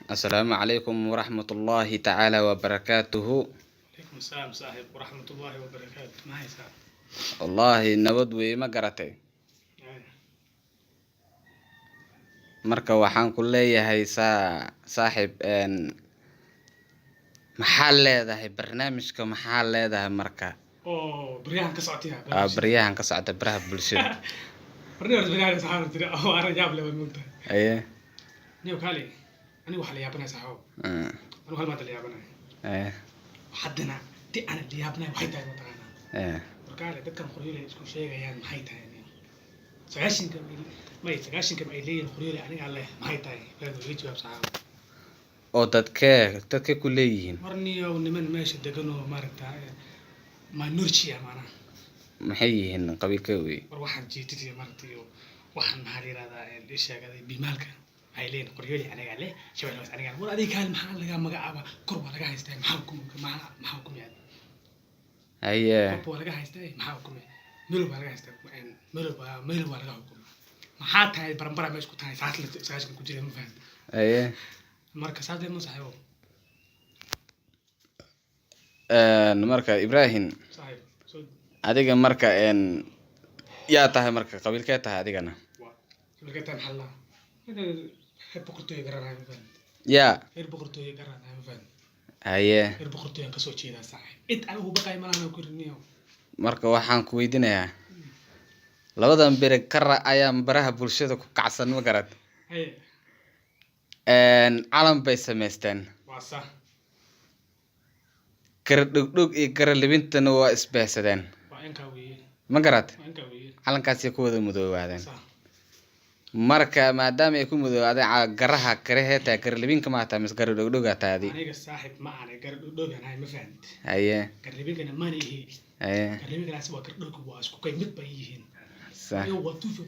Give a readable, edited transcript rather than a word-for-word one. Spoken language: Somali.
Asalaamu calaykum waraxmatullaahi tacaala wabarakaatuhu. Calaykum asalaam, saaxiib, waraxmatullaahi wabarakaatu. Ma haysaa? Wallaahi nabad wey, ma garatay? Marka waxaan ku leeyahay, saaxiib, maxaa leedahay barnaamijka? Maxaa leedahay marka? Oo baryahan ka socotaya? Aa, baryahan ka socda baraha bulshada. Barni horta baryahan saxaab jira oo arrin yaab leh waad moogtahay. Aye. Niyow kaali, aniga waxaa la yaabanaya, saaxiibow. Anigu hal maanta la yaabanaya. Haddana ti ana la yaabanayo waxay tahay, mataqaanaa? War kaale, dadkan Qoryooley isku sheegayaan maxay tahay, niyow? Sagaashanka may, 90-ka ay leeyihiin Qoryooley anigaa leh, maxay tahay? Iga jawaab, saaxiibow. Oo dadkee ku leeyihiin? War niyow, niman meesha degan oo maaragta minority ah maanaha. Maxay yihiin? Qabiilkee wey? War waxaan jiitid iyo maaragta iyo waxaan, maxaa la yihahdaa, ii sheegaday biimaalka, waxay leeyihin Qoryooley anigaa leh, Shabeelle Hoose anigaa leh. War adiga kaali, maxaa laga magacaaba? Kor waa laga haystaa, maxaa hukumi? Maxaa hukumaya? Korba waa laga haystaa, maxaa hukumaya? Meel baa laga haystaa, meel baa laga hukuma. Maxaa tahay baranbara meesha ku tahay saas la 90-ka ku jira, ma fahamta? Marka saas dee ma, saaxiibo. Marka Ibrahim, saaxiib soo. Adiga marka yaa tahay marka? Qabiilkee tahay adigana? Waa qabiilka tahay, maxaa la reer boqortooyo garanaya, ma fahamta? Yaa? Reer boqortooyo garanaya, ma fahamta? Reer boqortooyan kasoo jeedaa, saaxiib. Cid aan ugu baqay malahan ku riniyo. Marka waxaan ku weydiinayaa, labadan beri kara ayaa baraha bulshada ku kacsan, ma garad? Haye. Calan bay samaysteen. Waa sax. Kara dhugdhug iyo kara libintana waa isbeehsadeen. Waa inkaa weeye. Ma garad? Waa inkaa weeye. Calankaasay ku wada mudoobaadeen. Sax. Marka maadaama ay ku mudoobaadeen, garaha karahee tahay? Gara libinka maa tahay mise gara dhugdhugaa tahay adi? Aniga, saaxiib, ma aanay gar dhogdhogan ahay, ma fahamti? Garlibinkana maana ihi. Garlibinkana waa gardhog, waa isku kay mid bay yihiin. Iyo waa tuufi.